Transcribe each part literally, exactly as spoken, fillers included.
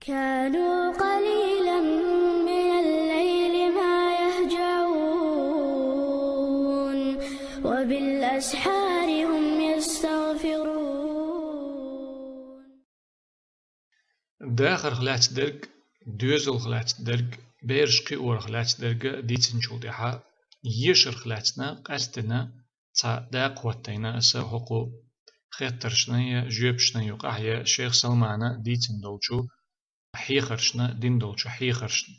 كانوا قليلا من الليل ما يهجعون وبالأسحار هم يستغفرون. Дахарх лаьцна дерг, доьзалх лаьцна дерг, бераш кхиорах лаьцна дерг дийцинчул тӀаьхьа, ешарх лаьцна къаьстина цхьа дакъа хӀоттайна аса хӀокху хеттаршна я жоьпашна юкъахь я шайх Салмана дийцина долчу хьехаршна, дина долчу хьехаршна.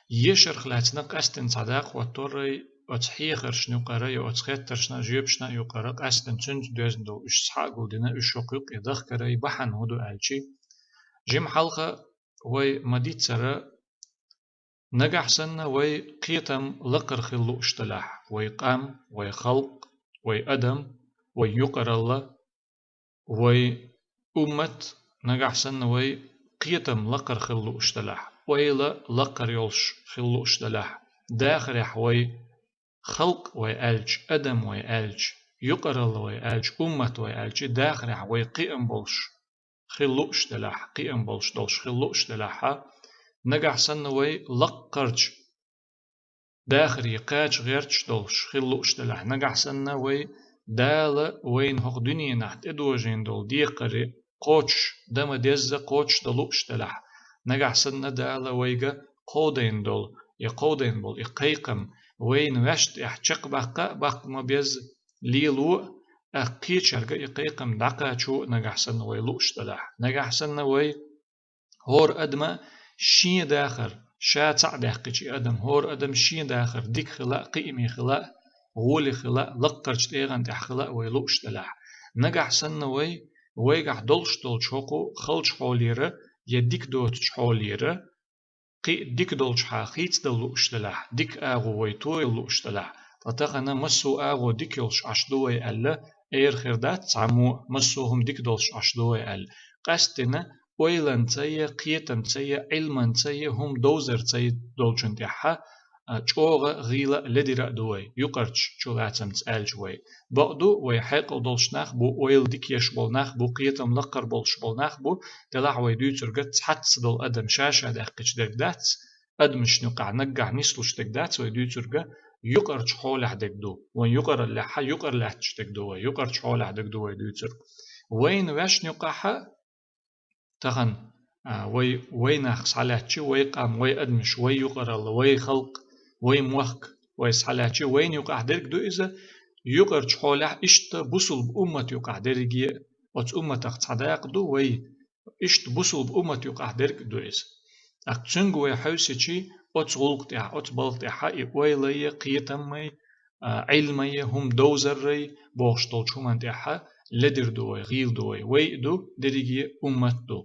Ешарх лаьцна къаьстина цхьа дакъа хӀоттор а, оцу хьехаршна юкъара я оцу хеттаршна, жоьпашна юкъара къаьстина цуьнца доьзна долу уьш схьа а гулдина, уьш хӀокху юккъе дахкаран бахьана хӀун ду аьлчи, жима хьалха вай ма-дийццара, нагахь санна вай кхетам лакхара хила лууш делахь, вай къам, вай халкъ, вай адам, вай юкъаралла, вай уммат, нагахь санна вай кхетам лакхара хила лууш делахь, ойла лакхара йолуш хила лууш делахь, дахарехь вай халкъ вай аьлча, адам вай аьлча, юкъаралла вай аьлча, уммат вай аьлча, дахарехь вай кхиам болуш хила лууш делахь, кхиам болуш долуш хила лууш делахьа, нагахь санна вай лаккхарчу дахаре кхача гӀерташ долуш хила лууш делахь, нагахь санна вай Дала вайна хӀокху дуьненахь тӀедожийна долу декхаре кхочуш, дан ма-дезза кхочуш дан лууш делахь, нагахь санна Дала вайга кховдайна долу, я кховдайна болу и кхайкхам вайна ваьшна тӀехь чекхбаккха а баккха ма-безза, лело а, тӀаккха кхечаьрга и кхайкхам дӀакхачо а нагахь санна вай лууш делахь, нагахь санна вай хӀора адама шен дахар, ша цхьаъ даьккхича и адам, хӀора адам шен дахар дика хила а, кхиаме хила а, гӀоли хила а, лаккхарчу тӀегӀан тӀехь хила а вай лууш делахь, нагахь санна вай, вайгахь долуш долчу хӀокху халчу хьолера я дика доцучу хьолера, кхин а дика долчухьа хийцадан лууш делахь, дика агӀо вай тойла лууш делахь, ткъа тахана массо а агӀо дика йолуш Ӏаш ду вай аьлла, эр хир дац цхьаммо а, массо а хӀума дика долуш Ӏаш ду вай аьлла. Къаьстина ойланца я, кхетамца я, Ӏилманца я, хӀума довзарца я долчун тӀаьхьа, а, чӀогӀа гӀийла а ледира а ду вай, юкъарчу чулацамца аьлча вай. Бакъду, вай хьекъал долуш нах бу, ойла дика еш болу нах бу, кхетам лакхара болуш болу нах бу, делахь вай дуьйцурга цхьацца долу адам ша-ша даьккхича дерг дац, адамашна юкъахь наггахь нислуш дерг дац вай дуьйцурга, юкъарчу хьолехь дерг ду. Вайн юкъараллехьа юкъара лаьтташ дерг ду вай, юкъарчу хьолехь дерг ду вай дуьйцург. Вайна ваьшна юкъахьа, тахана, а, вай, вай нах схьалаьттачи, вай къам, вай адамаш, вай юкъаралла, вай халкъ, вай мохк, вай схьалаьттачи, вайна юкъахь дерг ду иза, юкъарчу хьолехь иштта бусулба уммат юкъахь дерриге а, оцу умматах цхьа дакъа ду вай, иштта бусулба уммат юкъахь дерг а ду иза. ТӀаккха цуьнга вай хьевсичи, оцу гӀуллакх тӀехь, оцу балха тӀехьа и ойлае, кхетаммай, а, Ӏилмае, хӀума довзаррай бохуш долчу хӀуманна тӀехьа ледир ду вай, гӀийла ду вай, вай а ду, дерриге а уммат ду.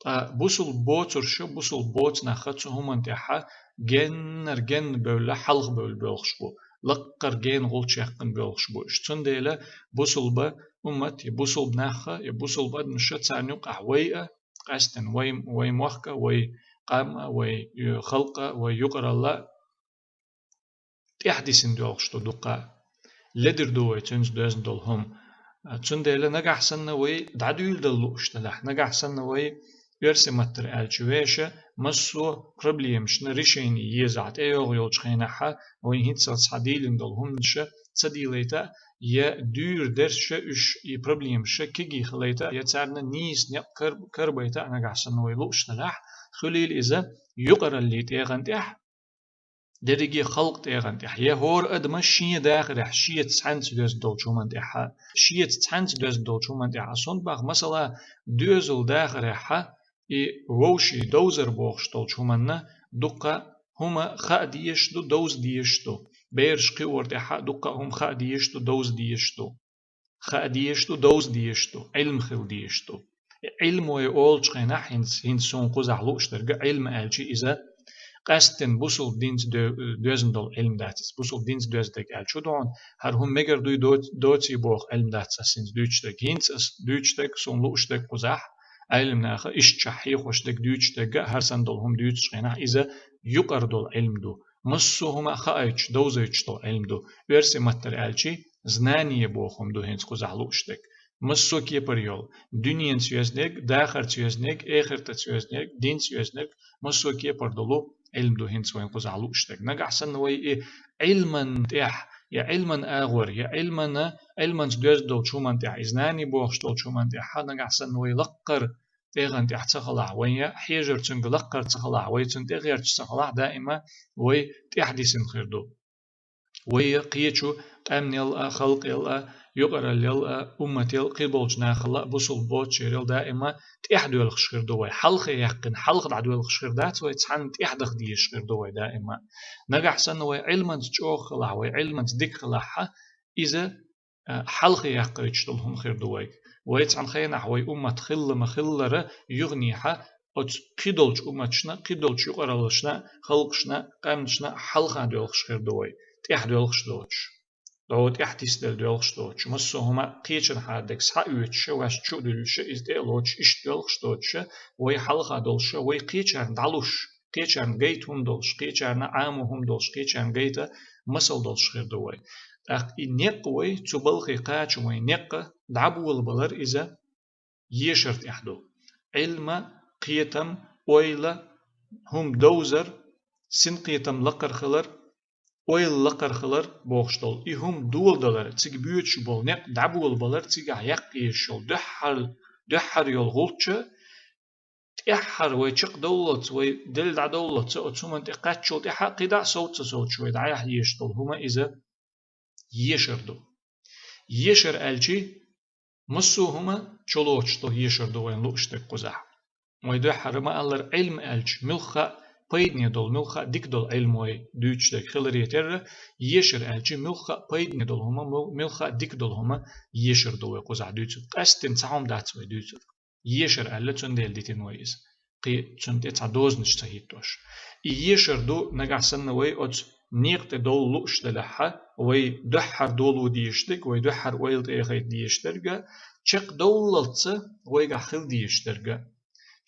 Ткъа бусулба боцурша, бусулба боцу наха цу хӀуманна тӀехьа геннара генна бевлла, хьалха бевлла боьлхуш бу, лаккхара гена гӀулч яьккхина боьлхуш бу уьш. Цундела бусулба уммат, и бусулба наха, и бусулба адамаша, царна юкъахь вай а, къаьстина вай, вай мохк а, вай къам а, вай, э, халкъ а, вай юкъаралла а тӀаьхьадисина доьлхуш ду дуккха а. Ледир ду вай цуьнца доьзна долу хӀума. Цундела нагахь санна вай дӀадуьйладала лууш делахь, нагахь санна вай, оьрсийн маттара аьлча, вешан массо а проблемашна решение езахь тӀейогӀу йолчу хенахьа, вайн хӀинццалц схьа дийлина долу хӀуманаша ца дийлайта а, я дуьйр дерша уьш и проблемаша кегий хилайта а, я царна нийса некъ кар-, карбайта а нагахь санна вай лууш делахь, хуьлийла иза юкъараллин тӀегӀан тӀехь, дерриге халкъ тӀегӀан тӀехь, я хӀора адама шен дахарехь шеца цхьаьнца доьзна долчу хӀуманна тӀехьа, шеца цхьаьнца доьзна долчу хӀуманна тӀехьа. Сонта баха, масала, доьзал дахарехьа, и вовшийн довзар бохуш долчу хӀуманна дуккха хӀума хаа дезаш ду, довза дезаш ду. Бераш кхиор тӀехьа дуккха хӀума хаа дезаш ду, довза дезаш ду. Хаа дезаш ду, довза дезаш ду, Ӏилма хила дезаш ду. Ӏилма вай олучу хенахь, хӀинца, хӀинца суна кхузахь лууш дерг а Ӏилма аьлча иза, къаьсттина бусулба динца доь-, доьзна долу Ӏилма дац иза. Бусулба динца доьзна дерг аьлча хӀун ду хьуна? ХӀара хӀума мегар дуй, до-, доций боху Ӏилма дац аса хӀинца дуьйцуш дерг. ХӀинца аса дуьйцуш дерг, суна лууш дерг кхузахь, Ӏилманаха иштта хьехош дерг, дуьйцуш дерг а, хӀара санна долу хӀума дуьйцучу хенахь, иза юкъара долу Ӏилма ду. Массо а хӀума хаийтуш, довзуьйтуш долу Ӏилма ду. Оьрсийн маттара аьлча, знание боху хӀума ду хӀинца кхузахь лууш дерг. массо а кепара йола, дуьненца йоьзнарг, дахарца йоьзнарг, эхартаца йоьзнарг, динца йоьзнарг, массо а кепара долу Ӏилма ду хӀинца вайна кхузахь лууш дерг. Нагахь санна вай и Ӏилман тӀехь, я Ӏилман агӀор, я Ӏилмана, Ӏилманца доьзна долчу хӀуманна тӀехь, и знани бохуш долчу хӀуманна тӀехь, нагахь санна вай лаккхара тӀегӀан тӀехь ца халахь, вайн я хьежар цуьнга лаккхара ца халахь, вай цуьнан тӀегӀерташ ца халахь, даима вай тӀаьхьадисина хир ду. Вай я кхечу къаьмнел а, халкъел а, юкъараллел а, уммател а, кхин болчу нахал а, бусулба боцучерел даима тӀаьхьадоьлхуш хир ду вай. Хьалхе яьккхина, хьалха дӀадоьлхуш хир дац вай, цхьанна тӀаьхьадаха дезаш хир ду вай даима. Нагахь санна вай Ӏилманца чӀогӀа халахь, вай Ӏилманца дика халахь, иза а, хьалхе яккхийтуш долу хӀума хир ду вайга. Вай цхьана хенахь вай уммат хилла ма-хиллара юханехьа оцу кхидолчу умматашна, кхидолчу юкъараллашна, халкъашна, къаьмнашна хьалха доьлхуш хир ду вай, тӀаьхьа доьлхуш доцуш. ДӀо тӀаьхьа тиседелла доьлхуш доцуш. Массо а хӀума кхечанхьа хьардерг схьаоьцуша, ваьш чу а дуьллуша, иза тӀе а лоцуш, иштта доьлхуш доцуша, вай хьалха долуша, вай кхечарна дӀалуш, кхечарна гайта хӀума долуш, кхечарна Ӏамо хӀума долуш, кхечарна гайта масал долуш хир ду вай. ТӀаккха и некъ вай, цу балхе кхача вай некъ дӀаболабалар иза ешар тӀехь ду. Ӏилма, кхетам, ойла, хӀума довзар, синкхетам лакхара хилар, ойла лакхара хилар бохуш долу. И хӀума доладалар, цига боьдуш болу некъ дӀаболабалар, цигахь яккха езаш йолу дуьххьара, дуьххьара йолу гӀулча, тӀаьххьара вай чекхдовллалц, вай делла дӀадовллалц, оцу хӀуманна тӀе кхаччул тӀаьхьа кхидӀа а совца совцуш вай дӀаяхьа езаш долу хӀума иза ешар ду. Ешар аьлчи, массо а хӀума чулоцуш долу ешар ду вайна лууш дерг кхузахь. Вай дуьххьара ма-аллара, Ӏилма аьлча, муьлхха а пайдане долу, муьлхха а дика долу Ӏилма вай дуьйцуш дерг хиларе терра, ешар аьлчи, муьлхха а пайдане долу хӀума, муьл-, муьлхха а дика долу хӀума ешар ду вай кхузахь дуьйцург. Къаьсттина цхьа хӀума дац вай дуьйцург. Ешар аьлла, цундела дитина вай иза. Кхин цунна тӀе цхьа дозанаш ца хӀиттош. И ешар ду, нагахь санна вай оцу некъа тӀе довла лууш делахьа, вай дуьххьара доло дезаш дерг, вай дуьххьара ойла тӀе яхийта дезаш дерг а, чекхдовллалц вайгахь хила дезаш дерг а.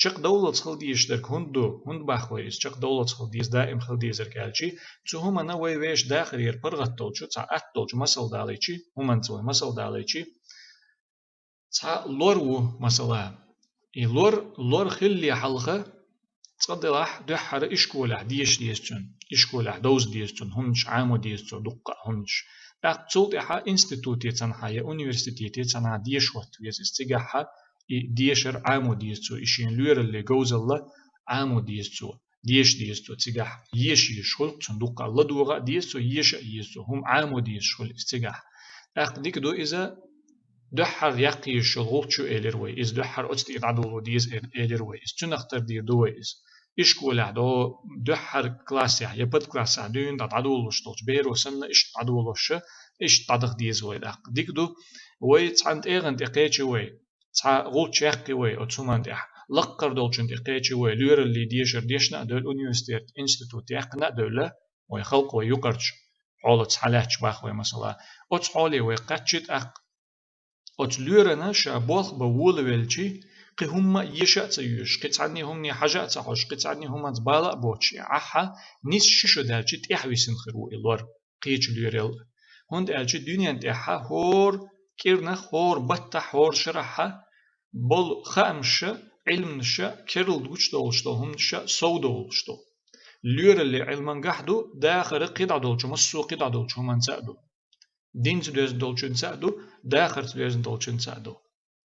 Чекхдовллалц хила дезаш дерг хӀунда ду, хӀунда боху вай иза чекхдовллалц хила деза, даим хила дезарг аьлчи, цу хӀуманна вай вешан дахарера паргӀат долчу, цхьа атта долчу масал далийчи, хӀуманца вай масал далийчи, цхьа лор ву, масала. И лор, лор хилле хьалха, цкъа делахь дуьххьара ишколехь деша деза цунна, ишколехь довза деза цунна, хӀуманаш Ӏамо деза цо, дуккха а хӀуманаш. ТӀаккха цул тӀаьхьа институте цхьанхьа я университете цхьанхьа деша хӀотта веза иза цигахьа, и дешар Ӏамо деза цо, и шен лоьралле говзалла Ӏамо деза цо. Деша деза цо цигахь, еша езаш хуьлу, цунна дуккха а ладогӀа а деза цо, еша а еза цо, хӀума Ӏамо дезаш хуьлу иза цигахь. ТӀаккха дика ду иза, дуьххьара яккха езаш йолу гӀулч ю элира вай, иза дуьххьара оцу тӀе дӀадоло деза э-, элира вай, иза цуьнах тардийр ду вай иза. Ишколехь до дуьххьара классехь я подклассехь дуьйна дӀа-, дӀадолалуш долчу беро санна, иштта дӀадолоша, иштта дӀадаха деза вай тӀаккха. Дика ду, вай цхьана тӀегӀан тӀе кхечи вай, цхьа гӀулч яьккхи вай оцу хӀуманна тӀехь, лаккхара долчунна тӀе кхечи вай, лоьралле дешар дешна а девлла, университет, институт яьккхина а девлла, вай халкъ вай юкъарчу хьолаца хьалаьтташ боху вай масала. Оцу хьоле вай кхаччи тӀаккха. Оцу лоьрана ша болх бан волавелчи, кхин хӀумма а еша а ца йоьшуш, кхин цхьанне хӀумане хьажа а ца хьожуш, кхин цхьанне хӀуманца бала а боцуш, и Ӏахьа, нис ши шо даьлчи тӀаьхьа висина хир ву и лор, кхечу лоьрел. ХӀунда аьлча дуьнен тӀехьа хӀора кӀирнах, хӀора баттахь, хӀора шарахьа болу хаамаша, Ӏилманаша, керла гучудовлуш долу хӀуманаша совдовлуш ду. Лоьралле Ӏилмангахь ду, дахара кхидӀа долчу, массо а кхидӀа долчу хӀуманца а ду. Динца доьзна долчуьнца а ду, дахарца доьзна долчуьнца а ду.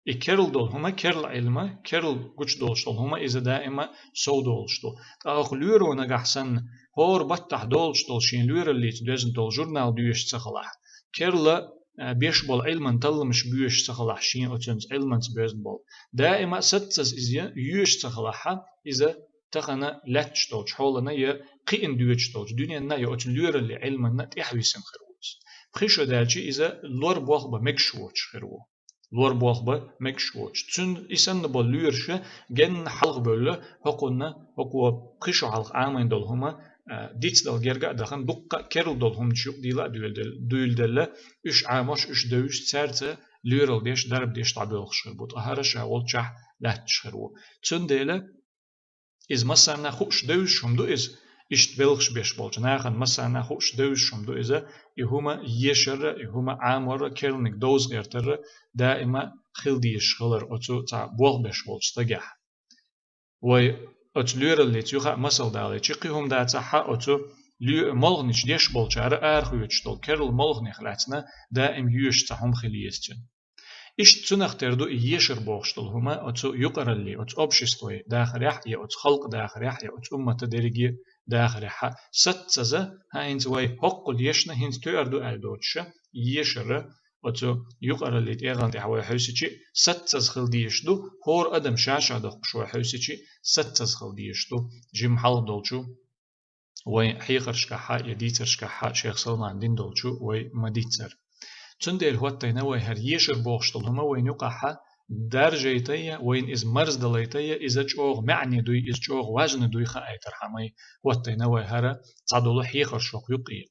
И керла долу хӀума, керла Ӏилма, керла гучудолуш долу хӀума иза даима совдолуш ду. Ткъа оха лоьро нагахь санна, хӀора баттахь долуш долу шен лоьраллица доьзна долу журнал доьшуш ца халахь, керла, а, беш болу Ӏилман талламаш боьшуш ца халахь, шен оцуьнца Ӏилманца боьзна болу. Даима а саццаза иза йоьшуш ца халахьа, иза тахана лаьтташ долчу хьолана я кхиъна доьдуш долчу дуьненна я оцу лоьралле Ӏилманна тӀаьхьависина хир ву иза. Пхи шо даьлчи иза лор болх бан мегаш воцуш хир ву. Лор болх бан мегаш воцуш. Цуьнан и санна болу лоьраша генна хьалха бевлла, хӀокхунна, хӀокхо пхи шо хьалха Ӏамийна долу хӀума, а, дицдала герга а дахана, дуккха а керла долу хӀуманаш юкъадийла а дуьйладелла, дуьйладелла, уьш Ӏамош, уьш девзаш, цаьрца лоьрал деш, дарба деш дӀабоьлхуш хир бу. Ткъа хӀара ша волччахь лаьтташ хир ву. Цундела иза массарна хууш девзаш хӀума ду иза, Иштта белхаш беш болча нахана массанена хууш девзаш хӀума ду иза, и хӀума ешарра, и хӀума Ӏаморра, керланиг довза гӀертарра даима хила дезаш хилар оцу цхьа болх беш волча стагехь. Вай оцу лоьраллица юха а масал далийча, кхин хӀума дацахь а, оцу лоь-, молханаш деш болчара арахоьцуш долу керла молханех лаьцна даим йоьшуш цхьа хӀума хила еза цуьнан. Иштта цунах тера ду и ешар бохуш долу хӀума оцу юкъаралле, оцу обществе дахарехь, я оцу халкъа дахарехь, я оцу уммата дерриге дахарехь а саццаза, хӀинца вай хӀоккхул ешна хӀинца тоьар ду аьлла доцуша, ешара оцу юкъаралле тӀегӀан тӀехь вай хьуьйсичи, саццаза хила дезаш ду, хӀора адам ша-ша дохкуш вай хьуьйсичи, саццаза хила дезаш ду, жимма хьалха долчу вай хьехаршкахь а, я дийцаршкахь а шех Салмана дина долчу вай ма-дийццара. Цундела хӀоттайна вай хӀара ешар бохуш долу хӀума вайна юкъахь а даржайта я, вайна иза марздалайта я, иза чӀогӀа маьӀне дуй, иза чӀогӀа важна дуй хаийтархьама, хӀоттайна вай хӀара цхьадолу хьехарш хӀокху юккъе.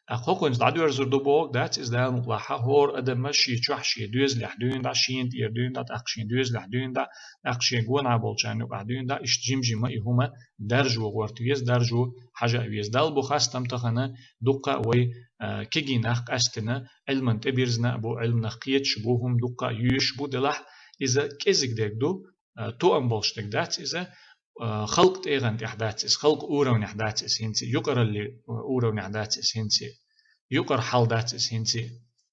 Ткъа хӀокхуьнца дӀадоьрзур ду бохург дац иза, Дала мукъалахь, хӀора адамаш шен чохь шен доьзалехь дуьйна дӀа, шена тӀера дуьйна дӀа, тӀаккха шен доьзалехь дуьйна дӀа, тӀаккха шен гонахь болчарна юкъахь дуьйна дӀа, иштта жим-жима и хӀума даржо гӀорта веза, даржо хьажа а веза. Далла бу хастам тахана дуккха а вай, а, кегий нах къаьстина, Ӏилман тӀебирзина а бу, Ӏилманах кхеташ а бу, хӀума дуккха а йоьшуш бу делахь, иза кӀезиг дерг ду, а, тоам болуш дерг дац иза, а, халкъ тӀегӀан тӀехь дац иза, халкъ уровнехь дац иза хӀинца, юкъаралле, а, уровнехь дац иза хӀинца, юкъара хьал дац иза хӀинца.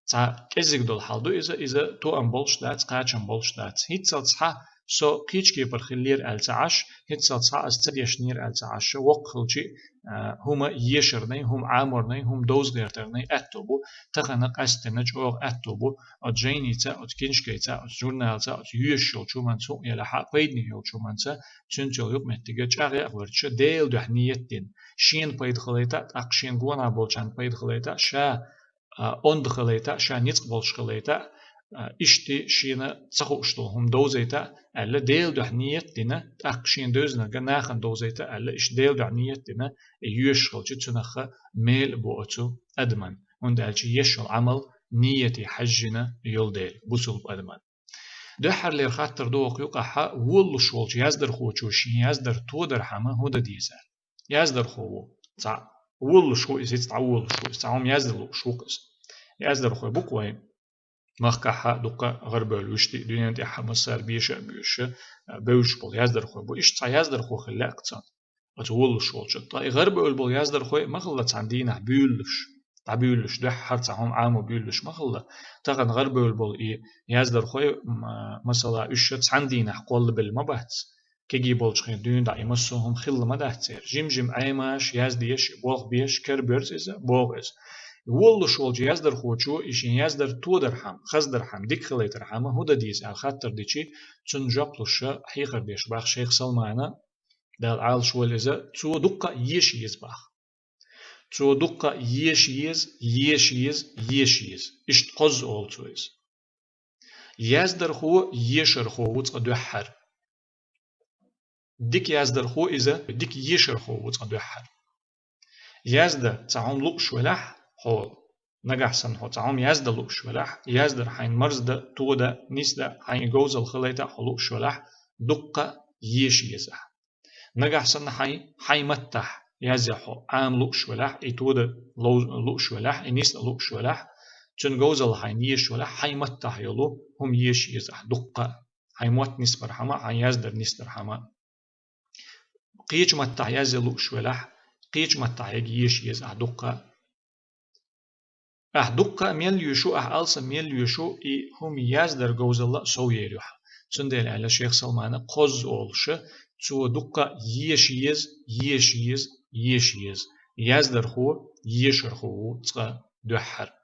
Цхьа кӀезиг долу хьал ду иза, иза тоам болуш дац, кхачам болуш дац. ХӀинццалц схьа со кхечу кепара хиллера аьлла ца Ӏаш, хӀинццалц схьа аса ца дешнера аьлла ца Ӏаш, воккха хилчи, а, хӀума ешарнай, хӀума Ӏаморнай, хӀума довза гӀертарнай аьтто бу, тахана къаьстина чӀогӀа аьтто бу, оцу жайница, оцу киншкайца, оцу журналца, оцу йоьшуш йолчу хӀуманца, хӀун елахь а пайдане йолчу хӀуманца, цуьнца йолу юкъаметтиге чӀагӀъя а гӀоьртича, Делан дуьхьа ниет дина, шена пайда хилайта а, тӀаккха шена гонахь болчарна пайда хилайта а, ша а, онда хилайта а, ша ницкъ болуш хилайта а, а, иштта шена ца хууш долу хӀума довзайта а аьлла, Делан дуьхьа ниет дина, тӀаккха шена девзинарг нахана довзайта а аьлла, иштта Делан дуьхьа ниет дина, и йоьшуш хилча, цунах мел а бу оцу адаман, хӀунда аьлча еш йолу Ӏамал нийяте хьаьжжина йолу дела, бусулба адаман. Дуьххьарлера хаттар ду вокху юкъахь а, волалуш волчу яздархочо шен яздар тодархьама хӀун дан деза аьлла. Яздархо ву, цхьа волалуш ву иза, хӀинца дӀаволалуш ву иза, цхьа хӀума яздан лууш ву-кх иза. Яздархой бу-кх вай махкахь а дуккха а гӀарабевлла вуьшта, дуьнен тӀехь а массара беша а боьша, а, бевзаш болу яздархой бу. Иштта цхьа яздархо хила лаьа-кх цунна, оцу волалуш волчун. Ткъа и гӀарабевлла болу яздархой а ма хилла цхьана дийнахь буьйлалуш, дӀабуьйлалуш, дуьххьара цхьа хӀума Ӏамо буьйлалуш ма хилла. Тахана гӀарабевлла болу и яздархой, м-, масала, уьш ша цхьана дийнахь кхоллабелла ма бац. Кегий болчу хенахь дуьйна дӀа и массо а хӀума хилла ма дац церан. Жим-жим Ӏемаш, яздеш, болх беш, кара боьрзу иза, боху иза. Волалуш волчу яздархочо и шен яздар тодархьама, хаздархьама, дика хилайтархьама хӀун дан деза аьлла хаттар дичи, цунна жоп луш хьехар деш боху шайх Салмана, Дала Ӏалаш волу иза, цо дуккха а еша еза боху. Цо дуккха а еша еза, еша еза, еша еза. Иштта кхозза олу цо иза. Яздархо ешархо ву цкъа дуьххьара. Дика яздархо иза, дика ешархо ву цкъа дуьххьара. Яздан цхьа хӀума лууш велахь хьо, нагахь санна хьо цхьа хӀума яздан лууш велахь, яздар хьайна марздан, тодан, нисдан, хьайна говзалла хилайта а хьо лууш велахь, дуккха а еша еза ахь. Нагахь санна хьайн, хьайн маттахь язъян хьо Ӏама лууш велахь, и тодан лов-, лууш велахь, и нисдан лууш велахь, цуьнан говзалла хьайна езаш велахь, хьайн маттахь йолу хӀума еша еза ахь дуккха а. Хьайн мотт нисбархьама, хьайн яздар нисдархьама. Кхечу маттахь язъян лууш велахь, кхечу маттахь яга еша еза ахь дуккха а. Ахь дуккха а мел йоьшу, ахь алсам мел йоьшу, и хӀума яздар, говзалла а сов ер ю хьан. Цундела аьлла шайх Салмана, кхозза олуша, цо дуккха а еша еза, еша еза, еша еза. Яздархо ешархо ву цкъа дуьххьара.